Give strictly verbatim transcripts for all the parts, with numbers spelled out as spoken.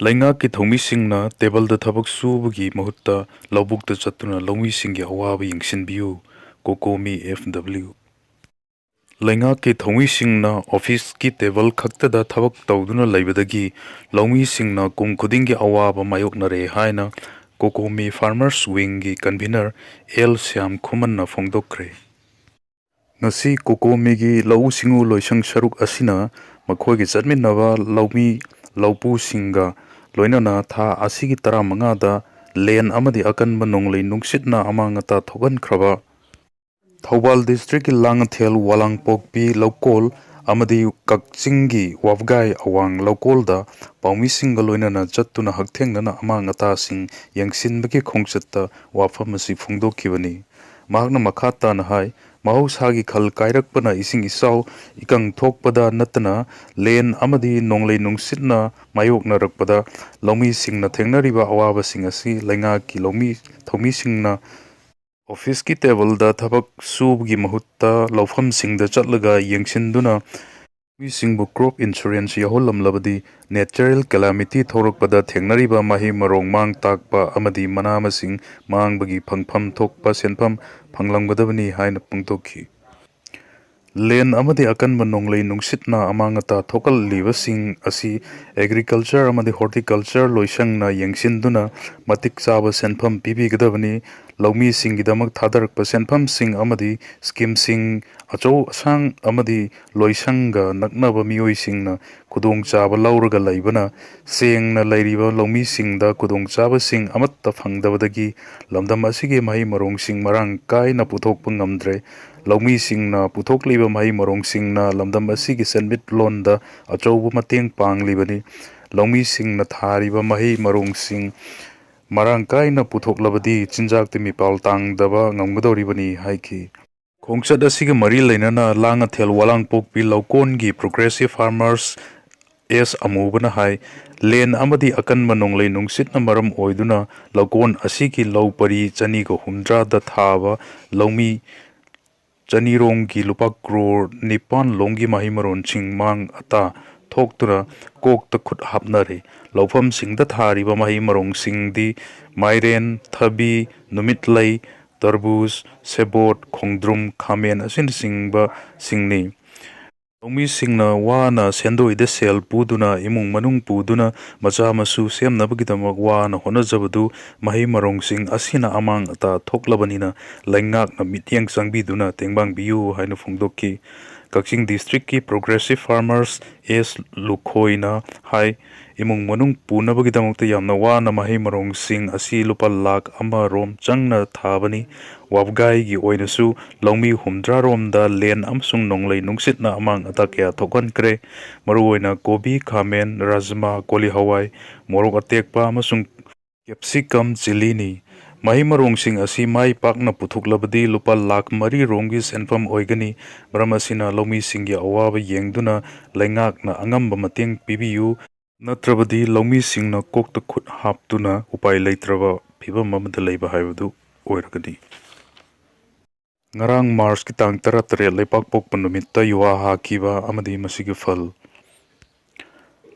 ꯂꯩꯉꯥꯛꯀꯤ ꯊꯧꯃꯤꯁꯤꯡꯅ ꯇꯦꯕꯜꯗ ꯊꯕꯛ ꯁꯨꯕꯒꯤ ꯃꯍꯨꯠꯇ ꯂꯧꯕꯨꯛꯇ ꯆꯠꯇꯨꯅ ꯂꯧꯃꯤꯁꯤꯡꯒꯤ ꯑꯋꯥꯕ ꯌꯦꯡꯁꯤꯟꯕꯤꯌꯨ꯫ ꯀꯣꯀꯣꯃꯤ ꯑꯦꯐ ꯗꯕ꯭ꯂꯤꯎ꯫ ꯂꯩꯉꯥꯛꯀꯤ ꯊꯧꯃꯤꯁꯤꯡꯅ ꯑꯣꯐꯤꯁꯀꯤ ꯇꯦꯕꯜ ꯈꯛꯇꯗ ꯊꯕꯛ ꯇꯧꯗꯨꯅ ꯂꯩꯕꯗꯒꯤ ꯂꯧꯃꯤꯁꯤꯡꯅ ꯀꯨꯝ ꯈꯨꯗꯤꯡꯒꯤ ꯑꯋꯥꯕ ꯃꯥꯌꯣꯛꯅꯔꯦ ꯍꯥꯏꯅ ꯀꯣꯀꯣꯃꯤ ꯐꯥꯔꯃꯔꯁ ꯋꯤꯡꯒꯤ ꯀꯟꯚꯤꯅꯔ ꯑꯦꯜ ꯁ꯭ꯌꯥꯝ ꯈꯨꯃꯟꯅ ꯐꯣꯡꯗꯣꯛꯈ꯭ꯔꯦ꯫ ꯉꯁꯤ ꯀꯣꯀꯣꯃꯤꯒꯤ ꯂꯧꯎ ꯁꯤꯡꯎ ꯂꯣꯏꯁꯪ ꯁꯔꯨꯛ ꯑꯁꯤꯅ ꯃꯈꯣꯏꯒꯤ ꯆꯠꯃꯤꯟꯅꯕ ꯂꯧꯃꯤ ꯂꯧꯄꯨꯁꯤꯡꯒ ꯂꯣꯏꯅꯅ ꯊꯥ ꯑꯁꯤꯒꯤ ꯇꯔꯥꯃꯉꯥꯗ ꯂꯦꯟ ꯑꯃꯗꯤ ꯑꯀꯟꯕ ꯅꯣꯡꯂꯩ ꯅꯨꯡꯁꯤꯠꯅ ꯑꯃꯥꯡ ꯑꯇꯥ ꯊꯣꯛꯍꯟꯈ꯭ꯔꯕ ꯊꯧꯕꯥꯜ ꯗꯤꯁꯇ꯭ꯔꯤꯛꯀꯤ ꯂꯥꯡꯉꯊꯦꯜ ꯋꯥꯂꯥꯡꯄꯣꯛꯄꯤ ꯂꯧꯀꯣꯜ ꯑꯃꯗꯤ ꯀꯛꯆꯤꯡꯒꯤ ꯋꯥꯕꯒꯥꯏ ꯑꯋꯥꯡ ꯂꯧꯀꯣꯜꯗ ꯄꯥꯎꯃꯤꯁꯤꯡꯒ ꯂꯣꯏꯅꯅ ꯆꯠꯇꯨꯅ ꯍꯛꯊꯦꯡꯅꯅ ꯑꯃꯥꯡ ꯑꯇꯥꯁꯤꯡ ꯌꯦꯡꯁꯤꯟꯕꯒꯤ ꯈꯣꯡꯆꯠꯇ ꯋꯥꯐꯝ ꯑꯁꯤ ꯐꯣꯡꯗꯣꯛꯈꯤꯕꯅꯤ꯫ ꯃꯍꯥꯛꯅ ꯃꯈꯥ ꯇꯥꯅ ꯍꯥꯏ, ꯃꯍꯧꯁꯥꯒꯤ ꯈꯜ ꯀꯥꯏꯔꯛꯄꯅ ꯏꯁꯤꯡ ꯏꯆꯥꯎ ꯏꯀꯪ ꯊꯣꯛꯄꯗ ꯅꯠꯇꯅ ꯂꯦꯟ ꯑꯃꯗꯤ ꯅꯣꯡꯂꯩ ꯅꯨꯡꯁꯤꯠꯅ ꯃꯥꯌꯣꯛꯅꯔꯛꯄꯗ ꯂꯧꯃꯤꯁꯤꯡꯅ ꯊꯦꯡꯅꯔꯤꯕ ꯑꯋꯥꯕꯁꯤꯡ ꯑꯁꯤ ꯂꯩꯉꯥꯛꯀꯤ ꯂꯧꯃꯤ ꯊꯧꯃꯤꯁꯤꯡꯅ ꯑꯣꯐꯤꯁꯀꯤ ꯇꯦꯕꯜꯗ ꯊꯕꯛ ꯁꯨꯕꯒꯤ ꯃꯍꯨꯠꯇ ꯂꯧꯐꯝꯁꯤꯡꯗ ꯆꯠꯂꯒ ꯌꯦꯡꯁꯤꯟꯗꯨꯅ ꯃꯤꯁꯤꯡꯕꯨ ꯀ꯭ꯔꯣꯞ ꯏꯟꯁꯨꯔꯦꯟꯁ ꯌꯥꯎꯍꯜꯂꯝꯂꯕꯗꯤ natural calamity ꯊꯣꯔꯛꯄꯗ ꯊꯦꯡꯅꯔꯤꯕ ꯃꯍꯩ ꯃꯔꯣꯡ ꯃꯥꯡ ꯇꯥꯛꯄ ꯑꯃꯗꯤ ꯃꯅꯥ ꯃꯁꯤꯡ ꯃꯥꯡꯕꯒꯤ ꯐꯪꯐꯝ ꯊꯣꯛꯄ ꯁꯦꯟꯐꯝ ꯐꯪꯂꯝꯒꯗꯕꯅꯤ ꯍꯥꯏꯅ ꯐꯣꯡꯗꯣꯛꯈꯤ꯫ ꯂꯦꯟ ꯑꯃꯗꯤ ꯑꯀꯟꯕ ꯅꯣꯡꯂꯩ ꯅꯨꯡꯁꯤꯠꯅ ꯑꯃꯥꯡ ꯑꯇꯥ ꯊꯣꯛꯍꯜꯂꯤꯕꯁꯤꯡ ꯑꯁꯤ agriculture ꯑꯃꯗꯤ horticulture ꯂꯣꯏꯁꯪꯅ ꯌꯦꯡꯁꯤꯟꯗꯨꯅ ꯃꯇꯤꯛ ꯆꯥꯕ ꯁꯦꯟꯐꯝ ꯄꯤꯕꯤꯒꯗꯕꯅꯤ꯫ ꯂꯧꯃꯤꯁꯤꯡꯒꯤꯗꯃꯛ ꯊꯥꯗꯔꯛꯄ ꯁꯦꯟꯐꯝꯁꯤꯡ ꯑꯃꯗꯤ ꯁ꯭ꯀꯤꯝꯁꯤꯡ, ꯑꯆꯧ ꯑꯁꯥꯡ ꯑꯃꯗꯤ ꯂꯣꯏꯁꯪꯒ ꯅꯛꯅꯕ ꯃꯤꯑꯣꯏꯁꯤꯡꯅ ꯈꯨꯗꯣꯡꯆꯥꯕ ꯂꯧꯔꯒ ꯂꯩꯕꯅ ꯁꯦꯡꯅ ꯂꯩꯔꯤꯕ ꯂꯧꯃꯤꯁꯤꯡꯗ ꯈꯨꯗꯣꯡꯆꯥꯕꯁꯤꯡ ꯑꯃꯠꯇ ꯐꯪꯗꯕꯗꯒꯤ ꯂꯝꯗꯝ ꯑꯁꯤꯒꯤ ꯃꯍꯩ ꯃꯔꯣꯡꯁꯤꯡ ꯃꯔꯥꯡ ꯀꯥꯏꯅ ꯄꯨꯊꯣꯛꯄ ꯉꯝꯗ꯭ꯔꯦ꯫ ꯂꯧꯃꯤꯁꯤꯡꯅ ꯄꯨꯊꯣꯛꯂꯤꯕ ꯃꯍꯩ ꯃꯔꯣꯡꯁꯤꯡꯅ ꯂꯝꯗꯝ ꯑꯁꯤꯒꯤ ꯁꯦꯟꯃꯤꯠꯂꯣꯟꯗ ꯑꯆꯧꯕ ꯃꯇꯦꯡ ꯄꯥꯡꯂꯤꯕꯅꯤ꯫ ꯂꯧꯃꯤꯁꯤꯡꯅ ꯊꯥꯔꯤꯕ ꯃꯍꯩ ꯃꯔꯣꯡꯁꯤꯡ ꯃꯔꯥꯡ ꯀꯥꯏꯅ ꯄꯨꯊꯣꯛꯂꯕꯗꯤ ꯆꯤꯟꯖꯥꯛꯇꯤ ꯃꯤꯄꯥꯜ ꯇꯥꯡꯗꯕ ꯉꯝꯒꯗꯧꯔꯤꯕꯅꯤ ꯍꯥꯏꯈꯤ꯫ ꯈꯣꯡꯆꯠ ꯑꯁꯤꯒ ꯃꯔꯤ ꯂꯩꯅꯅ ꯂꯥꯡꯉꯊꯦꯜ ꯋꯥꯂꯥꯡꯄꯣꯛꯄꯤ ꯂꯧꯀꯣꯟꯒꯤ progressive farmers ꯑꯦꯁ ꯑꯃꯨꯕꯅ ꯍꯥꯏ, ꯂꯦꯟ ꯑꯃꯗꯤ ꯑꯀꯟꯕ ꯅꯣꯡꯂꯩ ꯅꯨꯡꯁꯤꯠꯅ ꯃꯔꯝ ꯑꯣꯏꯗꯨꯅ ꯂꯧꯀꯣꯟ ꯑꯁꯤꯒꯤ ꯂꯧ ꯄꯔꯤ ꯆꯅꯤꯒ ꯍꯨꯝꯗ꯭ꯔꯥꯗ ꯊꯥꯕ ꯂꯧꯃꯤ ꯆꯅꯤꯔꯣꯝꯒꯤ ꯂꯨꯄꯥ ꯀ꯭ꯔꯣꯔ ꯅꯤꯄꯥꯟ ꯂꯣꯝꯒꯤ ꯃꯍꯩ ꯃꯔꯣꯡꯁꯤꯡ ꯃꯥꯡ ꯑꯇꯥ ꯊꯣꯛꯇꯨꯅ ꯀꯣꯛꯇ ꯈꯨꯠ ꯍꯥꯞꯅꯔꯦ꯫ ꯂꯧꯐꯝꯁꯤꯡꯗ ꯊꯥꯔꯤꯕ ꯃꯍꯩ ꯃꯔꯣꯡꯁꯤꯡꯗꯤ ꯃꯥꯏꯔꯦꯟ, ꯊꯕꯤ, ꯅꯨꯃꯤꯠꯂꯩ, ꯇꯔꯕꯨꯖ, ꯁꯦꯕꯣꯠ, ꯈꯣꯡꯗ꯭ꯔꯨꯝ, ꯈꯥꯃꯦꯟ ꯑꯁꯤꯅꯆꯤꯡꯕꯁꯤꯡꯅꯤ꯫ ꯂꯧꯃꯤꯁꯤꯡꯅ ꯋꯥꯅ ꯁꯦꯟꯗꯣꯏꯗ ꯁꯦꯜ ꯄꯨꯗꯨꯅ, ꯏꯃꯨꯡ ꯃꯅꯨꯡ ꯄꯨꯗꯨꯅ, ꯃꯆꯥ ꯃꯁꯨ ꯁꯦꯝꯅꯕꯒꯤꯗꯃꯛ ꯋꯥꯅ ꯍꯣꯠꯅꯖꯕꯗꯨ ꯃꯍꯩ ꯃꯔꯣꯡꯁꯤꯡ ꯑꯁꯤꯅ ꯑꯃꯥꯡ ꯑꯇꯥ ꯊꯣꯛꯂꯕꯅꯤꯅ, ꯂꯩꯉꯥꯛꯅ ꯃꯤꯠꯌꯦꯡ ꯆꯪꯕꯤꯗꯨꯅ ꯇꯦꯡꯕꯥꯡꯕꯤꯌꯨ ꯍꯥꯏꯅ ꯐꯣꯡꯗꯣꯛꯈꯤ꯫ ꯀꯛꯆꯤꯡ district ꯀꯤ Progressive Farmers ꯑꯦꯁ ꯂꯨꯈꯣꯏꯅ ꯍꯥꯏ, ꯏꯃꯨꯡ ꯃꯅꯨꯡ ꯄꯨꯅꯕꯒꯤꯗꯃꯛꯇ ꯌꯥꯝꯅ ꯋꯥꯅ ꯃꯍꯩ ꯃꯔꯣꯡꯁꯤꯡ ꯑꯁꯤ ꯂꯨꯄꯥ ꯂꯥꯈ ꯑꯃ ꯔꯣꯝ ꯆꯪꯅ ꯊꯥꯕꯅꯤ꯫ ꯋꯥꯕꯒꯥꯏꯒꯤ ꯑꯣꯏꯅꯁꯨ ꯂꯧꯃꯤ ꯍꯨꯝꯗ꯭ꯔꯥ ꯔꯣꯝꯗ ꯂꯦꯟ ꯑꯃꯁꯨꯡ ꯅꯣꯡꯂꯩ ꯅꯨꯡꯁꯤꯠꯅ ꯑꯃꯥꯡ ꯑꯇꯥ ꯀꯌꯥ ꯊꯣꯛꯍꯟꯈ꯭ꯔꯦ꯫ ꯃꯔꯨꯑꯣꯏꯅ ꯀꯣꯕꯤ, ꯈꯥꯃꯦꯟ, ꯔꯥꯖꯃꯥ, ꯀꯣꯂꯤ ꯍꯋꯥꯏ, ꯃꯣꯔꯣꯛ ꯑꯇꯦꯛꯄ ꯑꯃꯁꯨꯡ ꯀꯦꯞꯁꯤꯀꯝ ꯆꯤꯂꯤꯅꯤ꯫ ꯃꯍꯩ ꯃꯔꯣꯡꯁꯤꯡ ꯑꯁꯤ ꯃꯥꯏ ꯄꯥꯛꯅ ꯄꯨꯊꯣꯛꯂꯕꯗꯤ ꯂꯨꯄꯥ ꯂꯥꯈ ꯃꯔꯤ ꯔꯣꯝꯒꯤ ꯁꯦꯟꯐꯝ ꯑꯣꯏꯒꯅꯤ꯫ ꯃꯔꯝ ꯑꯁꯤꯅ ꯂꯧꯃꯤꯁꯤꯡꯒꯤ ꯑꯋꯥꯕ ꯌꯦꯡꯗꯨꯅ ꯂꯩꯉꯥꯛꯅ ꯑꯉꯝꯕ ꯃꯇꯦꯡ ꯄꯤꯕꯤꯌꯨ꯫ ꯅꯠꯇ꯭ꯔꯕꯗꯤ ꯂꯧꯃꯤꯁꯤꯡꯅ ꯀꯣꯛꯇ ꯈꯨꯠ ꯍꯥꯞꯇꯨꯅ ꯎꯄꯥꯏ ꯂꯩꯇ꯭ꯔꯕ ꯐꯤꯕꯝ ꯑꯃꯗ ꯂꯩꯕ ꯍꯥꯏꯕꯗꯨ ꯑꯣꯏꯔꯒꯅꯤ꯫ ꯉꯔꯥꯡ ꯃꯥꯔꯆꯀꯤ ꯇꯥꯡ ꯇꯔꯥꯇꯔꯦꯠ ꯂꯩꯄꯥꯛꯄꯣꯛꯄ ꯅꯨꯃꯤꯠꯇ ꯌꯨꯍꯥ ꯍꯥꯈꯤꯕ ꯑꯃꯗꯤ ꯃꯁꯤꯒꯤ ꯐꯜ꯫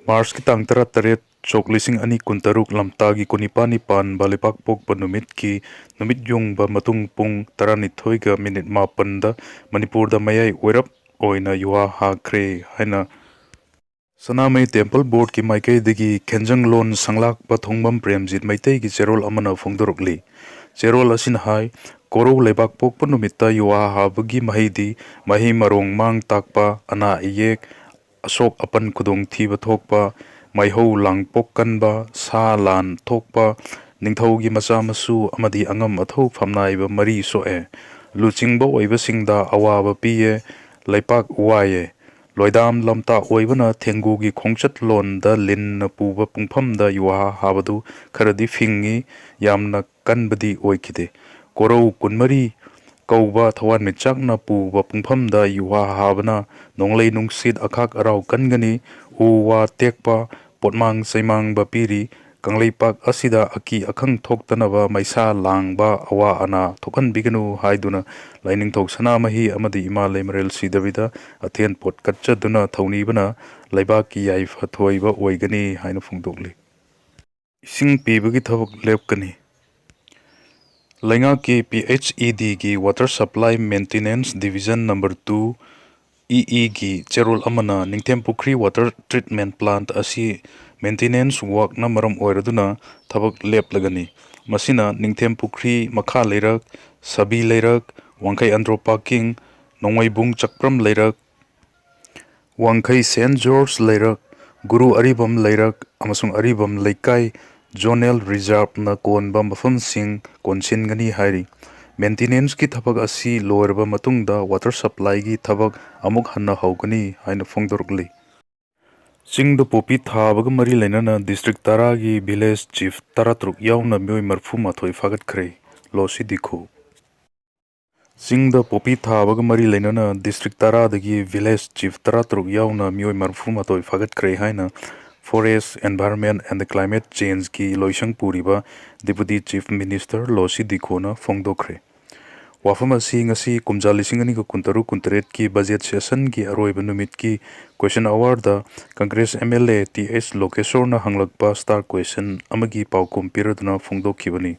ꯃꯥꯔꯆꯀꯤ ꯇꯥꯡ ꯇꯔꯥꯇꯔꯦꯠ, ꯁꯣꯛ ꯂꯤꯁꯤꯡ ꯑꯅꯤ ꯀꯨꯟꯇꯔꯨꯛ, ꯂꯝꯇꯥꯒꯤ ꯀꯨꯟꯅꯤꯄꯥꯟꯅꯤ ꯄꯥꯟꯕ ꯂꯩꯄꯥꯛꯄꯣꯛꯄ ꯅꯨꯃꯤꯠꯀꯤ ꯅꯨꯃꯤꯠ ꯌꯨꯡꯕ ꯃꯇꯨꯡ ꯄꯨꯡ ꯇꯔꯥꯅꯤꯊꯣꯏꯒ ꯃꯤꯅꯤꯠ ꯃꯥꯄꯟꯗ ꯃꯅꯤꯄꯨꯔꯗ ꯃꯌꯥꯏ ꯑꯣꯏꯔꯞ ꯑꯣꯏꯅ ꯌꯨꯍꯥ ꯍꯥꯈ꯭ꯔꯦ ꯍꯥꯏꯅ ꯁꯅꯥꯃꯍꯤ ꯇꯦꯝꯄꯜ ꯕꯣꯔꯗꯀꯤ ꯃꯥꯏꯀꯩꯗꯒꯤ ꯈꯦꯟꯖꯪꯂꯣꯟ ꯁꯪꯂꯥꯛꯄ ꯊꯣꯡꯕꯝ ꯄ꯭ꯔꯦꯝꯖꯤꯠ ꯃꯩꯇꯩꯒꯤ ꯆꯦꯔꯣꯜ ꯑꯃꯅ ꯐꯣꯡꯗꯣꯔꯛꯂꯤ꯫ ꯆꯦꯔꯣꯜ ꯑꯁꯤꯅ ꯍꯥꯏ, ꯀꯣꯔꯧ ꯂꯩꯕꯥꯛꯄꯣꯛꯄ ꯅꯨꯃꯤꯠꯇ ꯌꯨꯍꯥ ꯍꯥꯕꯒꯤ ꯃꯍꯩꯗꯤ ꯃꯍꯩ ꯃꯔꯣꯡ ꯃꯥꯡ ꯇꯥꯛꯄ, ꯑꯅꯥ ꯑꯌꯦꯛ, ꯑꯁꯣꯛ ꯑꯄꯟ ꯈꯨꯗꯣꯡꯊꯤꯕ ꯊꯣꯛꯄ, ꯃꯩꯍꯧ ꯂꯥꯡꯄꯣꯛ ꯀꯟꯕ, ꯁꯥ ꯂꯥꯟ ꯊꯣꯛꯄ, ꯅꯤꯡꯊꯧꯒꯤ ꯃꯆꯥ ꯃꯁꯨ ꯑꯃꯗꯤ ꯑꯉꯝ ꯑꯊꯧ ꯐꯝꯅꯥꯏꯕ ꯃꯔꯤ ꯁꯣꯛꯑꯦ꯫ ꯂꯨꯆꯤꯡꯕ ꯑꯣꯏꯕꯁꯤꯡꯗ ꯑꯋꯥꯕ ꯄꯤꯌꯦ, ꯂꯩꯄꯥꯛ ꯋꯥꯏꯌꯦ꯫ ꯂꯣꯏꯗꯥꯝ ꯂꯝꯇꯥ ꯑꯣꯏꯕꯅ ꯊꯦꯡꯒꯨꯒꯤ ꯈꯣꯡꯆꯠꯂꯣꯟꯗ ꯂꯤꯟꯅ ꯄꯨꯕ ꯄꯨꯡꯐꯝꯗ ꯌꯨꯍꯥ ꯍꯥꯕꯗꯨ ꯈꯔꯗꯤ ꯐꯤꯡꯉꯤ, ꯌꯥꯝꯅ ꯀꯟꯕꯗꯤ ꯑꯣꯏꯈꯤꯗꯦ꯫ ꯀꯣꯔꯧ ꯀꯨꯟꯃꯔꯤ ꯀꯧꯕ ꯊꯋꯥꯟꯃꯤꯆꯥꯛꯅ ꯄꯨꯕ ꯄꯨꯡꯐꯝꯗ ꯌꯨꯍꯥ ꯍꯥꯕꯅ ꯅꯣꯡꯂꯩ ꯅꯨꯡꯁꯤꯠ ꯑꯈꯥꯛ ꯑꯔꯥꯎ ꯀꯟꯒꯅꯤ, ꯎ ꯋꯥ ꯇꯦꯛꯄ, ꯄꯣꯠꯃꯥꯡ ꯆꯩꯃꯥꯡꯕ ꯄꯤꯔꯤ, ꯀꯪꯂꯩꯄꯥꯛ ꯑꯁꯤꯗ ꯑꯀꯤ ꯑꯈꯪ ꯊꯣꯛꯇꯅꯕ ꯃꯩꯁꯥ ꯂꯥꯡꯕ ꯑꯋꯥ ꯑꯅꯥ ꯊꯣꯛꯍꯟꯕꯤꯒꯅꯨ ꯍꯥꯏꯗꯨꯅ ꯂꯥꯏꯅꯤꯡꯊꯧ ꯁꯅꯥꯃꯍꯤ ꯑꯃꯗꯤ ꯏꯃꯥ ꯂꯩꯃꯔꯦꯜ ꯁꯤꯗꯕꯤꯗ ꯑꯊꯦꯟ ꯄꯣꯠ ꯀꯠꯆꯗꯨꯅ ꯊꯧꯅꯤꯕꯅ ꯂꯩꯕꯥꯛꯀꯤ ꯌꯥꯏꯐ ꯊꯣꯏꯕ ꯑꯣꯏꯒꯅꯤ ꯍꯥꯏꯅ ꯐꯣꯡꯗꯣꯛꯂꯤ꯫ ꯏꯁꯤꯡ ꯄꯤꯕꯒꯤ ꯊꯕꯛ ꯂꯦꯞꯀꯅꯤ꯫ ꯂꯩꯉꯥꯛꯀꯤ P H E Dꯒꯤ Water Supply Maintenance Division Number Two, E E ꯒꯤ ꯆꯦꯔꯣꯜ ꯑꯃꯅ ꯅꯤꯡꯊꯦꯝ ꯄꯨꯈ꯭ꯔꯤ Water Treatment Plant ꯑꯁꯤ maintenance workꯅ ꯃꯔꯝ ꯑꯣꯏꯔꯗꯨꯅ ꯊꯕꯛ ꯂꯦꯞꯂꯒꯅꯤ꯫ ꯃꯁꯤꯅ ꯅꯤꯡꯊꯦꯝ ꯄꯨꯈ꯭ꯔꯤ ꯃꯈꯥ ꯂꯩꯔꯛ, ꯁꯕꯤ ꯂꯩꯔꯛ, ꯋꯥꯡꯈꯩ ꯑꯟꯗ꯭ꯔꯣ parking, ꯅꯣꯡꯃꯩꯕꯨꯡ ꯆꯥꯛꯄ꯭ꯔꯝ ꯂꯩꯔꯛ, ꯋꯥꯡꯈꯩ Saint George ꯂꯩꯔꯛ, ꯒꯨꯔꯨ ꯑꯔꯤꯕꯝ ꯂꯩꯔꯛ ꯑꯃꯁꯨꯡ ꯑꯔꯤꯕꯝ ꯂꯩꯀꯥꯏ zonal reserveꯅ ꯀꯣꯟꯕ ꯃꯐꯝꯁꯤꯡ ꯀꯣꯟꯁꯤꯟꯒꯅꯤ ꯍꯥꯏꯔꯤ꯫ Maintenanceꯀꯤ ꯊꯕꯛ ꯑꯁꯤ ꯂꯣꯏꯔꯕ ꯃꯇꯨꯡꯗ water supplyꯒꯤ ꯊꯕꯛ ꯑꯃꯨꯛ ꯍꯟꯅ ꯍꯧꯒꯅꯤ ꯍꯥꯏꯅ ꯐꯣꯡꯗꯣꯔꯛꯂꯤ꯫ ꯆꯤꯡꯗ ꯄꯣꯄꯤ ꯊꯥꯕꯒ ꯃꯔꯤ ꯂꯩꯅꯅ district ꯇꯔꯥꯒꯤ village chief ꯇꯔꯥꯇꯔꯨꯛ ꯌꯥꯎꯅ ꯃꯤꯑꯣꯏ ꯃꯔꯤꯐꯨ ꯃꯥꯊꯣꯏ ꯐꯥꯒꯠꯈ꯭ꯔꯦ꯫ ꯂꯣꯁꯤ ꯗꯤꯈꯣ꯫ ꯆꯤꯡꯗ ꯄꯣꯄꯤ ꯊꯥꯕꯒ ꯃꯔꯤ ꯂꯩꯅꯅ district ꯇꯔꯥꯗꯒꯤ village chief ꯇꯔꯥꯇꯔꯨꯛ ꯌꯥꯎꯅ ꯃꯤꯑꯣꯏ ꯃꯔꯤꯐꯨ ꯃꯥꯊꯣꯏ ꯐꯥꯒꯠꯈ꯭ꯔꯦ ꯍꯥꯏꯅ Forest, Environment and Climate Changeꯀꯤ ꯂꯣꯏꯁꯪ ꯄꯨꯔꯤꯕ Deputy Chief Minister ꯂꯣꯁꯤ ꯗꯤꯈꯣꯅ ꯐꯣꯡꯗꯣꯛꯈ꯭ꯔꯦ꯫ ꯋꯥꯐꯝ ꯑꯁꯤ ꯉꯁꯤ ꯀꯨꯝꯖꯥ ꯂꯤꯁꯤꯡ ꯑꯅꯤꯒ ꯀꯨꯟꯇꯔꯨꯛ ꯀꯨꯟꯇꯔꯦꯠꯀꯤ budget sessionꯒꯤ ꯑꯔꯣꯏꯕ ꯅꯨꯃꯤꯠꯀꯤ question hourꯗ Congress M L A T H ꯂꯣꯀꯦꯁꯣꯔꯅ ꯍꯪꯂꯛꯄ star question ꯑꯃꯒꯤ ꯄꯥꯎꯈꯨꯝ ꯄꯤꯔꯗꯨꯅ ꯐꯣꯡꯗꯣꯛꯈꯤꯕꯅꯤ꯫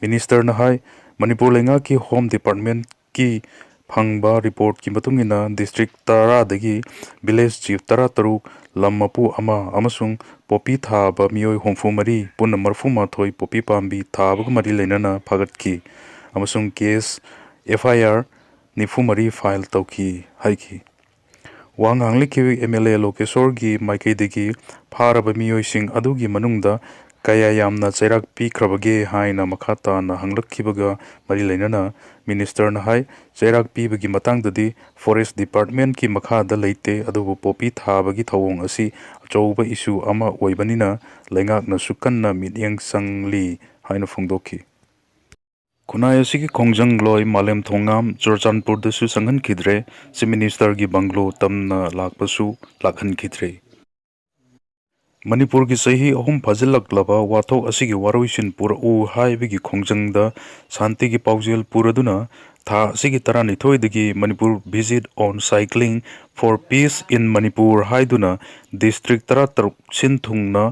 Ministerꯅ ꯍꯥꯏ, ꯃꯅꯤꯄꯨꯔ ꯂꯩꯉꯥꯛꯀꯤ Home Departmentꯀꯤ ꯐꯪꯕ reportꯀꯤ ꯃꯇꯨꯡ ꯏꯟꯅ district ꯇꯔꯥꯗꯒꯤ village chief ꯇꯔꯥꯇꯔꯨꯛ, ꯂꯝ ꯃꯄꯨ ꯑꯃ ꯑꯃꯁꯨꯡ ꯄꯣꯄꯤ ꯊꯥꯕ ꯃꯤꯑꯣꯏ ꯍꯨꯝꯐꯨ ꯃꯔꯤ, ꯄꯨꯟꯅ ꯃꯔꯤꯐꯨ ꯃꯥꯊꯣꯏ ꯄꯣꯄꯤ ꯄꯥꯝꯕꯤ ꯊꯥꯕꯒ ꯃꯔꯤ ꯂꯩꯅꯅ ꯐꯥꯒꯠꯈꯤ ꯑꯃꯁꯨꯡ case F I R ꯅꯤꯐꯨ ꯃꯔꯤ file ꯇꯧꯈꯤ ꯍꯥꯏꯈꯤ꯫ ꯋꯥ ꯉꯥꯡꯂꯛꯈꯤꯕ M L A ꯂꯣꯀꯦꯁꯣꯔꯒꯤ ꯃꯥꯏꯀꯩꯗꯒꯤ ꯐꯥꯔꯕ ꯃꯤꯑꯣꯏꯁꯤꯡ ꯑꯗꯨꯒꯤ ꯃꯅꯨꯡꯗ ꯀꯌꯥ ꯌꯥꯝꯅ ꯆꯩꯔꯥꯛ ꯄꯤꯈ꯭ꯔꯕꯒꯦ ꯍꯥꯏꯅ ꯃꯈꯥ ꯇꯥꯅ ꯍꯪꯂꯛꯈꯤꯕꯒ ꯃꯔꯤ ꯂꯩꯅꯅ ministerꯅ ꯍꯥꯏ, ꯆꯩꯔꯥꯛ ꯄꯤꯕꯒꯤ ꯃꯇꯥꯡꯗꯗꯤ Forest Departmentꯀꯤ ꯃꯈꯥꯗ ꯂꯩꯇꯦ, ꯑꯗꯨꯕꯨ ꯄꯣꯄꯤ ꯊꯥꯕꯒꯤ ꯊꯧꯑꯣꯡ ꯑꯁꯤ ꯑꯆꯧꯕ issue ꯑꯃ ꯑꯣꯏꯕꯅꯤꯅ ꯂꯩꯉꯥꯛꯅꯁꯨ ꯀꯟꯅ ꯃꯤꯠꯌꯦꯡ ꯆꯪꯂꯤ ꯍꯥꯏꯅ ꯐꯣꯡꯗꯣꯛꯈꯤ꯫ ꯈꯨꯟꯅꯥꯏ ꯑꯁꯤꯒꯤ ꯈꯣꯡꯖꯪ ꯂꯣꯏ ꯃꯥꯂꯦꯝ ꯊꯣꯉꯥꯝ ꯆꯨꯔꯆꯥꯟꯄꯨꯔꯗꯁꯨ ꯆꯪꯍꯟꯈꯤꯗ꯭ꯔꯦ, Chief Ministerꯒꯤ bungalow ꯇꯝꯅ ꯂꯥꯛꯄꯁꯨ ꯂꯥꯛꯍꯟꯈꯤꯗ꯭ꯔꯦ꯫ ꯃꯅꯤꯄꯨꯔꯒꯤ ꯆꯍꯤ ꯑꯍꯨꯝ ꯐꯥꯖꯤꯜꯂꯛꯂꯕ ꯋꯥꯊꯣꯛ ꯑꯁꯤꯒꯤ ꯋꯥꯔꯣꯏꯁꯤꯟ ꯄꯨꯔꯛꯎ ꯍꯥꯏꯕꯒꯤ ꯈꯣꯡꯖꯪꯗ ꯁꯥꯟꯇꯤꯒꯤ ꯄꯥꯎꯖꯦꯜ ꯄꯨꯔꯗꯨꯅ ꯊꯥ ꯑꯁꯤꯒꯤ ꯇꯔꯥꯅꯤꯊꯣꯏꯗꯒꯤ Manipur Visit on Cycling for Peace in Manipur ꯍꯥꯏꯗꯨꯅ district ꯇꯔꯥꯇꯔꯨꯛ ꯁꯤꯟ ꯊꯨꯡꯅ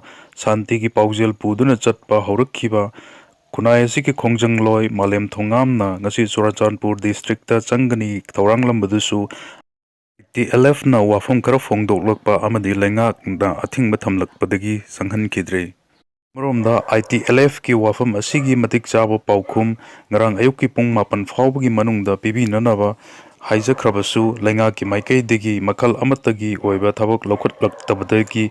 ꯁꯥꯟꯇꯤꯒꯤ ꯄꯥꯎꯖꯦꯜ ꯄꯨꯗꯨꯅ ꯆꯠꯄ ꯍꯧꯔꯛꯈꯤꯕ ꯈꯨꯟꯅꯥꯏ ꯑꯁꯤꯒꯤ ꯈꯣꯡꯖꯪꯂꯣꯏ ꯃꯥꯂꯦꯝ ꯊꯣꯉꯥꯝꯅ ꯉꯁꯤ ꯆꯨꯔꯥꯆꯥꯟꯄꯨꯔ district ꯇ ꯆꯪꯒꯅꯤ ꯊꯧꯔꯥꯡꯂꯝꯕꯗꯨꯁꯨ ꯇꯤ ꯑꯦꯜ ꯑꯦꯐꯅ ꯋꯥꯐꯝ ꯈꯔ ꯐꯣꯡꯗꯣꯛꯂꯛꯄ ꯑꯃꯗꯤ ꯂꯩꯉꯥꯛꯅ ꯑꯊꯤꯡꯕ ꯊꯝꯂꯛꯄꯗꯒꯤ ꯆꯪꯍꯟꯈꯤꯗ꯭ꯔꯦ꯫ ꯑꯃꯔꯣꯝꯗ, ꯑꯥꯏ ꯇꯤ ꯑꯦꯜ ꯑꯦꯐꯀꯤ ꯋꯥꯐꯝ ꯑꯁꯤꯒꯤ ꯃꯇꯤꯛ ꯆꯥꯕ ꯄꯥꯎꯈꯨꯝ ꯉꯔꯥꯡ ꯑꯌꯨꯛꯀꯤ ꯄꯨꯡ ꯃꯥꯄꯟ ꯐꯥꯎꯕꯒꯤ ꯃꯅꯨꯡꯗ ꯄꯤꯕꯤꯅꯅꯕ ꯍꯥꯏꯖꯈ꯭ꯔꯕꯁꯨ, ꯂꯩꯉꯥꯛꯀꯤ ꯃꯥꯏꯀꯩꯗꯒꯤ ꯃꯈꯜ ꯑꯃꯠꯇꯒꯤ ꯑꯣꯏꯕ ꯊꯕꯛ ꯂꯧꯈꯠꯂꯛꯇꯕꯗꯒꯤ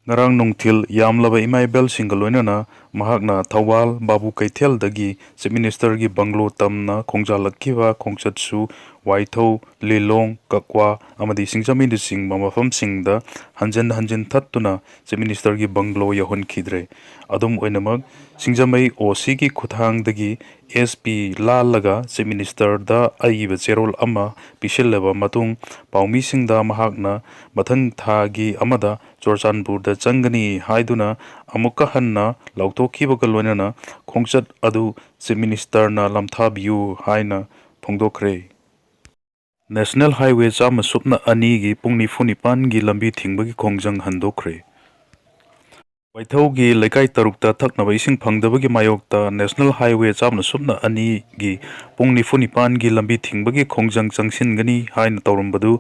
ꯉꯔꯥꯡ ꯅꯨꯡꯊꯤꯜ ꯌꯥꯝꯂꯕ ꯏꯃꯥ ꯏꯕꯦꯜꯁꯤꯡꯒ ꯂꯣꯏꯅꯅ ꯃꯍꯥꯛꯅ ꯊꯧꯕꯥꯜ ꯕꯥꯕꯨ ꯀꯩꯊꯦꯜꯗꯒꯤ Chief Ministerꯒꯤ ꯕꯪꯒ꯭ꯂꯣ ꯇꯝꯅ ꯈꯣꯡꯖꯥꯜꯂꯛꯈꯤꯕ ꯈꯣꯡꯆꯠꯁꯨ ꯋꯥꯏꯊꯧ, ꯂꯤꯂꯣꯡ, ꯀꯛꯋꯥ ꯑꯃꯗꯤ ꯁꯤꯡꯖꯃꯩꯅꯆꯤꯡꯕ ꯃꯐꯝꯁꯤꯡꯗ ꯍꯟꯖꯤꯟ ꯍꯟꯖꯤꯟ ꯊꯠꯇꯨꯅ Chief Ministerꯒꯤ ꯕꯪꯒ꯭ꯂꯣ ꯌꯧꯍꯟꯈꯤꯗ꯭ꯔꯦ꯫ ꯑꯗꯨꯝ ꯑꯣꯏꯅꯃꯛ, ꯁꯤꯡꯖꯃꯩ ꯑꯣ ꯁꯤꯒꯤ ꯈꯨꯠꯊꯥꯡꯗꯒꯤ ꯑꯦꯁ ꯄꯤ ꯂꯥꯜꯂꯒ Chief Ministerꯗ ꯑꯏꯕ ꯆꯦꯔꯣꯜ ꯑꯃ ꯄꯤꯁꯤꯜꯂꯕ ꯃꯇꯨꯡ, ꯄꯥꯎꯃꯤꯁꯤꯡꯗ ꯃꯍꯥꯛꯅ ꯃꯊꯪ ꯊꯥꯒꯤ ꯑꯃꯗ ꯆꯨꯔꯆꯥꯟꯄꯨꯔꯗ ꯆꯪꯒꯅꯤ ꯍꯥꯏꯗꯨꯅ ꯑꯃꯨꯛꯀ ꯍꯟꯅ ꯂꯥꯎꯊꯣꯛꯈꯤꯕꯒ ꯂꯣꯏꯅꯅ ꯈꯣꯡꯆꯠ ꯑꯗꯨ Chief Ministerꯅ ꯂꯝꯊꯥꯕꯤꯌꯨ ꯍꯥꯏꯅ ꯐꯣꯡꯗꯣꯛꯈ꯭ꯔꯦ꯫ National Highway ꯆꯥꯝꯃ ꯁꯨꯞꯅ ꯑꯅꯤꯒꯤ ꯄꯨꯡ ꯅꯤꯐꯨ ꯅꯤꯄꯥꯟꯒꯤ ꯂꯝꯕꯤ ꯊꯤꯡꯕꯒꯤ ꯈꯣꯡꯖꯪ ꯍꯟꯗꯣꯛꯈ꯭ꯔꯦ꯫ ꯋꯥꯏꯊꯧꯒꯤ ꯂꯩꯀꯥꯏ ꯇꯔꯨꯛꯇ ꯊꯛꯅꯕ ꯏꯁꯤꯡ ꯐꯪꯗꯕꯒꯤ ꯃꯥꯌꯣꯛꯇ National Highway ꯆꯥꯝꯃ ꯁꯨꯞꯅ ꯑꯅꯤꯒꯤ ꯄꯨꯡ ꯅꯤꯐꯨ ꯅꯤꯄꯥꯟꯒꯤ ꯂꯝꯕꯤ ꯊꯤꯡꯕꯒꯤ ꯈꯣꯡꯖꯪ ꯆꯪꯁꯤꯟꯒꯅꯤ ꯍꯥꯏꯅ ꯇꯧꯔꯝꯕꯗꯨ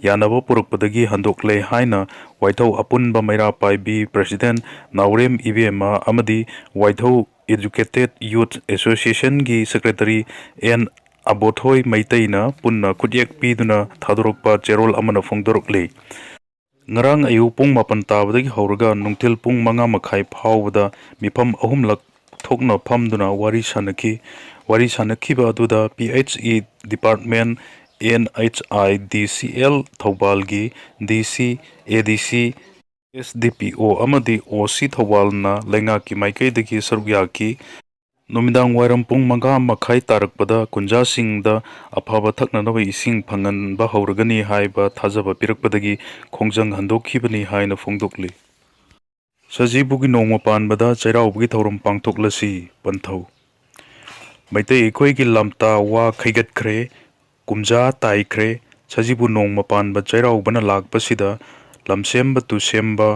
ꯌꯥꯅꯕ ꯄꯨꯔꯛꯄꯗꯒꯤ ꯍꯟꯗꯣꯛꯂꯦ ꯍꯥꯏꯅ ꯋꯥꯏꯊꯧ ꯑꯄꯨꯟꯕ ꯃꯩꯔꯥ ꯄꯥꯏꯕꯤ President ꯅꯥꯎꯔꯦꯝ ꯏꯕꯦꯝꯃ ꯑꯃꯗꯤ ꯋꯥꯏꯊꯧ Educated Youth Associationꯒꯤ Secretary ꯑꯦꯟ ꯑꯕꯣꯊꯣꯏ ꯃꯩꯇꯩꯅ ꯄꯨꯟꯅ ꯈꯨꯠꯌꯦꯛ ꯄꯤꯗꯨꯅ ꯊꯥꯗꯣꯔꯛꯄ ꯆꯦꯔꯣꯜ ꯑꯃꯅ ꯐꯣꯡꯗꯣꯔꯛꯂꯤ꯫ ꯉꯔꯥꯡ ꯑꯌꯨꯛ ꯄꯨꯡ ꯃꯥꯄꯟ ꯇꯥꯕꯗꯒꯤ ꯍꯧꯔꯒ ꯅꯨꯡꯊꯤꯜ ꯄꯨꯡ ꯃꯉꯥ ꯃꯈꯥꯏ ꯐꯥꯎꯕꯗ ꯃꯤꯐꯝ ꯑꯍꯨꯝꯂꯛ ꯊꯣꯛꯅ ꯐꯝꯗꯨꯅ ꯋꯥꯔꯤ ꯁꯥꯅꯈꯤ꯫ ꯋꯥꯔꯤ ꯁꯥꯅꯈꯤꯕ ꯑꯗꯨꯗ P H E department, N H I D C L ꯊꯧꯕꯥꯜꯒꯤ ꯗꯤ ꯁꯤ, ꯑꯦ ꯗꯤ ꯁꯤ, ꯑꯦꯁ ꯗꯤ ꯄꯤ ꯑꯣ ꯑꯃꯗꯤ ꯑꯣ ꯁꯤ ꯊꯧꯕꯥꯜꯅ ꯂꯩꯉꯥꯛꯀꯤ ꯃꯥꯏꯀꯩꯗꯒꯤ ꯁꯔꯨꯛ ꯌꯥꯈꯤ꯫ ꯅꯨꯃꯤꯗꯥꯡ ꯋꯥꯏꯔꯝ ꯄꯨꯡ ꯃꯉꯥ ꯃꯈꯥꯏ ꯇꯥꯔꯛꯄꯗ ꯀꯨꯟꯖꯥꯁꯤꯡꯗ ꯑꯐꯕ ꯊꯛꯅꯅꯕ ꯏꯁꯤꯡ ꯐꯪꯍꯟꯕ ꯍꯧꯔꯒꯅꯤ ꯍꯥꯏꯕ ꯊꯥꯖꯕ ꯄꯤꯔꯛꯄꯗꯒꯤ ꯈꯣꯡꯖꯪ ꯍꯟꯗꯣꯛꯈꯤꯕꯅꯤ ꯍꯥꯏꯅ ꯐꯣꯡꯗꯣꯛꯂꯤ꯫ ꯁꯖꯤꯕꯨꯒꯤ ꯅꯣꯡꯃ ꯄꯥꯟꯕꯗ ꯆꯩꯔꯥꯎꯕꯒꯤ ꯊꯧꯔꯝ ꯄꯥꯡꯊꯣꯛꯂꯁꯤ, ꯄꯟꯊꯧ꯫ ꯃꯩꯇꯩ ꯑꯩꯈꯣꯏꯒꯤ ꯂꯝꯇꯥ ꯋꯥ ꯈꯩꯒꯠꯈ꯭ꯔꯦ, ꯀꯨꯝꯖꯥ ꯇꯥꯏꯈ꯭ꯔꯦ꯫ ꯁꯖꯤꯕꯨ ꯅꯣꯡꯃ ꯄꯥꯟꯕ ꯆꯩꯔꯥꯎꯕꯅ ꯂꯥꯛꯄꯁꯤꯗ ꯂꯝꯁꯦꯝꯕ ꯇꯨꯁꯦꯝꯕ,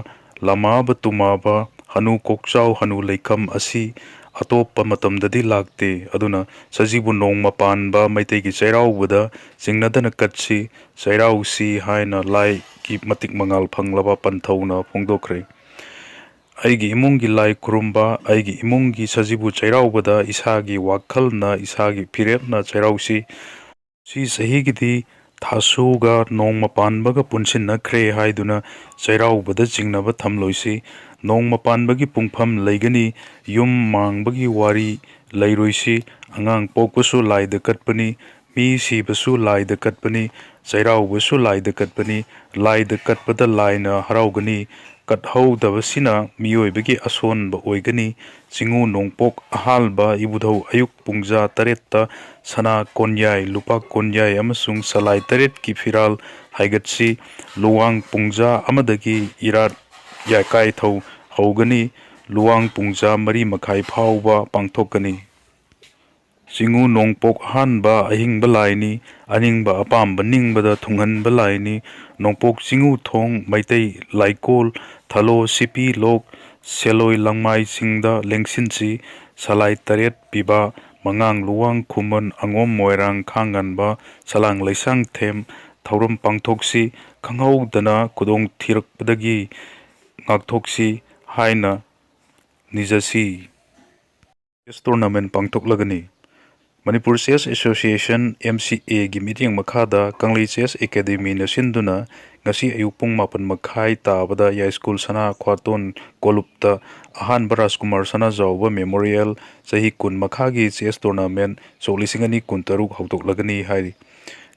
ꯂꯃꯥꯕ ꯇꯨꯃꯥꯕ, ꯍꯅꯨ ꯀꯣꯛꯆꯥꯎ ꯍꯅꯨ ꯂꯩꯈꯝ ꯑꯁꯤ ꯑꯇꯣꯞꯄ ꯃꯇꯝꯗꯗꯤ ꯂꯥꯛꯇꯦ꯫ ꯑꯗꯨꯅ ꯁꯖꯤꯕꯨ ꯅꯣꯡꯃ ꯄꯥꯟꯕ ꯃꯩꯇꯩꯒꯤ ꯆꯩꯔꯥꯎꯕꯗ ꯆꯤꯡꯅꯗꯅ ꯀꯠꯁꯤ, ꯆꯩꯔꯥꯎꯁꯤ ꯍꯥꯏꯅ ꯂꯥꯏꯒꯤ ꯃꯇꯤꯛ ꯃꯉꯥꯜ ꯐꯪꯂꯕ ꯄꯟꯊꯧꯅ ꯐꯣꯡꯗꯣꯛꯈ꯭ꯔꯦ꯫ ꯑꯩꯒꯤ ꯏꯃꯨꯡꯒꯤ ꯂꯥꯏ ꯈꯨꯔꯨꯝꯕ, ꯑꯩꯒꯤ ꯏꯃꯨꯡꯒꯤ ꯁꯖꯤꯕꯨ ꯆꯩꯔꯥꯎꯕꯗ ꯏꯁꯥꯒꯤ ꯋꯥꯈꯜꯅ, ꯏꯁꯥꯒꯤ ꯐꯤꯔꯦꯞꯅ ꯆꯩꯔꯥꯎꯁꯤ꯫ ꯁꯤ ꯆꯍꯤꯒꯤꯗꯤ ꯊꯥꯁꯨꯒ ꯅꯣꯡꯃ ꯄꯥꯟꯕꯒ ꯄꯨꯟꯁꯤꯟꯅꯈ꯭ꯔꯦ ꯍꯥꯏꯗꯨꯅ ꯆꯩꯔꯥꯎꯕꯗ ꯆꯤꯡꯅꯕ ꯊꯝꯂꯣꯏꯁꯤ꯫ ꯅꯣꯡꯃ ꯄꯥꯟꯕꯒꯤ ꯄꯨꯡꯐꯝ ꯂꯩꯒꯅꯤ, ꯌꯨꯝ ꯃꯥꯡꯕꯒꯤ ꯋꯥꯔꯤ ꯂꯩꯔꯣꯏꯁꯤ꯫ ꯑꯉꯥꯡ ꯄꯣꯛꯄꯁꯨ ꯂꯥꯏꯗ ꯀꯠꯄꯅꯤ, ꯃꯤ ꯁꯤꯕꯁꯨ ꯂꯥꯏꯗ ꯀꯠꯄꯅꯤ, ꯆꯩꯔꯥꯎꯕꯁꯨ ꯂꯥꯏꯗ ꯀꯠꯄꯅꯤ꯫ ꯂꯥꯏꯗ ꯀꯠꯄꯗ ꯂꯥꯏꯅ ꯍꯔꯥꯎꯒꯅꯤ꯫ ꯀꯠꯍꯧꯗꯕꯁꯤꯅ ꯃꯤꯑꯣꯏꯕꯒꯤ ꯑꯁꯣꯟꯕ ꯑꯣꯏꯒꯅꯤ꯫ ꯆꯤꯡꯉꯨ ꯅꯣꯡꯄꯣꯛ ꯑꯍꯥꯟꯕ ꯏꯕꯨꯙꯧ ꯑꯌꯨꯛ ꯄꯨꯡꯖꯥ ꯇꯔꯦꯠꯇ ꯁꯅꯥ ꯀꯣꯟꯌꯥꯏ, ꯂꯨꯄꯥ ꯀꯣꯟꯌꯥꯏ ꯑꯃꯁꯨꯡ ꯁꯂꯥꯏ ꯇꯔꯦꯠꯀꯤ ꯐꯤꯔꯥꯜ ꯍꯥꯏꯒꯠꯁꯤ꯫ ꯂꯨꯋꯥꯡ ꯄꯨꯡꯖꯥ ꯑꯃꯗꯒꯤ ꯏꯔꯥꯠ ꯌꯥꯀꯥꯏꯊꯧ ꯍꯧꯒꯅꯤ꯫ ꯂꯨꯋꯥꯡ ꯄꯨꯡꯖꯥ ꯃꯔꯤ ꯃꯈꯥꯏ ꯐꯥꯎꯕ ꯄꯥꯡꯊꯣꯛꯀꯅꯤ꯫ ꯆꯤꯡꯉꯨ ꯅꯣꯡꯄꯣꯛ ꯑꯍꯥꯟꯕ ꯑꯍꯤꯡꯕ ꯂꯥꯏꯅꯤ꯫ ꯑꯅꯤꯡꯕ ꯑꯄꯥꯝꯕ ꯅꯤꯡꯕꯗ ꯊꯨꯡꯍꯟꯕ ꯂꯥꯏꯅꯤ꯫ ꯅꯣꯡꯄꯣꯛ ꯆꯤꯡꯉꯨ ꯊꯣꯡ, ꯃꯩꯇꯩ ꯂꯥꯏꯀꯣꯜ, ꯊꯂꯣ ꯁꯤꯄꯤ ꯂꯣꯛ, ꯁꯦꯂꯣꯏ ꯂꯪꯃꯥꯏꯁꯤꯡꯗ ꯂꯦꯡꯁꯤꯟꯁꯤ꯫ ꯁꯂꯥꯏ ꯇꯔꯦꯠ ꯄꯤꯕ ꯃꯉꯥꯡ ꯂꯨꯋꯥꯡ ꯈꯨꯃꯟ ꯑꯉꯣꯝ ꯃꯣꯏꯔꯥꯡ ꯈꯥꯡꯉꯥꯟꯕ ꯁꯂꯥꯡ ꯂꯩꯁꯥꯡꯊꯦꯝ ꯊꯧꯔꯝ ꯄꯥꯡꯊꯣꯛꯁꯤ꯫ ꯈꯪꯍꯧꯗꯅ ꯈꯨꯗꯣꯡ ꯊꯤꯔꯛꯄꯗꯒꯤ ꯉꯥꯛꯊꯣꯛꯁꯤ ꯍꯥꯏꯅ ꯅꯤꯖꯁꯤ꯫ ꯆꯦꯁ ꯇꯣꯔꯅꯥꯃꯦꯟ ꯄꯥꯡꯊꯣꯛꯂꯒꯅꯤ꯫ Manipur chess association, M C ꯑꯦꯒꯤ ꯃꯤꯠꯌꯦꯡ ꯃꯈꯥꯗ ꯀꯪꯂꯩ ꯆꯦꯁ ꯑꯦꯀꯥꯗꯦꯃꯤꯅ ꯁꯤꯟꯗꯨꯅ ꯉꯁꯤ ꯑꯌꯨꯛ ꯄꯨꯡ ꯃꯥꯄꯟ ꯃꯈꯥꯏ ꯇꯥꯕꯗ ꯌꯥꯏꯁ꯭ꯀꯨꯜ ꯁꯅꯥ ꯈ꯭ꯋꯥꯇꯣꯟ ꯀꯣꯂꯨꯞꯇ ꯑꯍꯥꯟꯕ ꯔꯥꯖꯀꯨꯃꯥꯔ ꯁꯅꯥꯖꯥꯎꯕ ꯃꯦꯃꯣꯔꯤꯌꯦꯜ ꯆꯍꯤ ꯀꯨꯟ ꯃꯈꯥꯒꯤ ꯆꯦꯁ ꯇꯣꯔꯅꯥꯃꯦꯟ ꯁꯣꯛ ꯂꯤꯁꯤꯡ ꯑꯅꯤ ꯀꯨꯟꯇꯔꯨꯛ ꯍꯧꯗꯣꯛꯂꯒꯅꯤ ꯍꯥꯏꯔꯤ꯫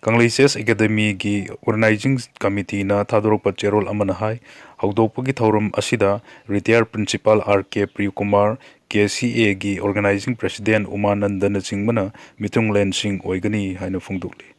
ꯀꯪꯂꯩ ꯆꯦꯁ ꯑꯦꯀꯥꯗꯦꯃꯤꯒꯤ ꯑꯣꯔꯒꯅꯥꯏꯖꯤꯡ ꯀꯃꯤꯇꯤꯅ ꯊꯥꯗꯣꯔꯛꯄ ꯆꯦꯔꯣꯜ ꯑꯃꯅ ꯍꯥꯏ, ꯍꯧꯗꯣꯛꯄꯒꯤ ꯊꯧꯔꯝ ꯑꯁꯤꯗ ꯔꯤꯇꯥꯌꯔ ꯄ꯭ꯔꯤꯟꯁꯤꯄꯥꯜ ꯑꯥꯔ ꯀꯦ ꯄ꯭ꯔꯤꯌꯀꯨꯃꯥꯔ, ꯀꯦ ꯁꯤ ꯑꯦꯒꯤ ꯑꯣꯔꯒꯅꯥꯏꯖꯤꯡ ꯄ꯭ꯔꯦꯁꯤꯗꯦꯟ ꯎꯃꯥꯅꯟꯗꯅꯆꯤꯡꯕꯅ ꯃꯤꯊꯨꯡꯂꯦꯟꯁꯤꯡ ꯑꯣꯏꯒꯅꯤ ꯍꯥꯏꯅ ꯐꯣꯡꯗꯣꯛꯂꯤ꯫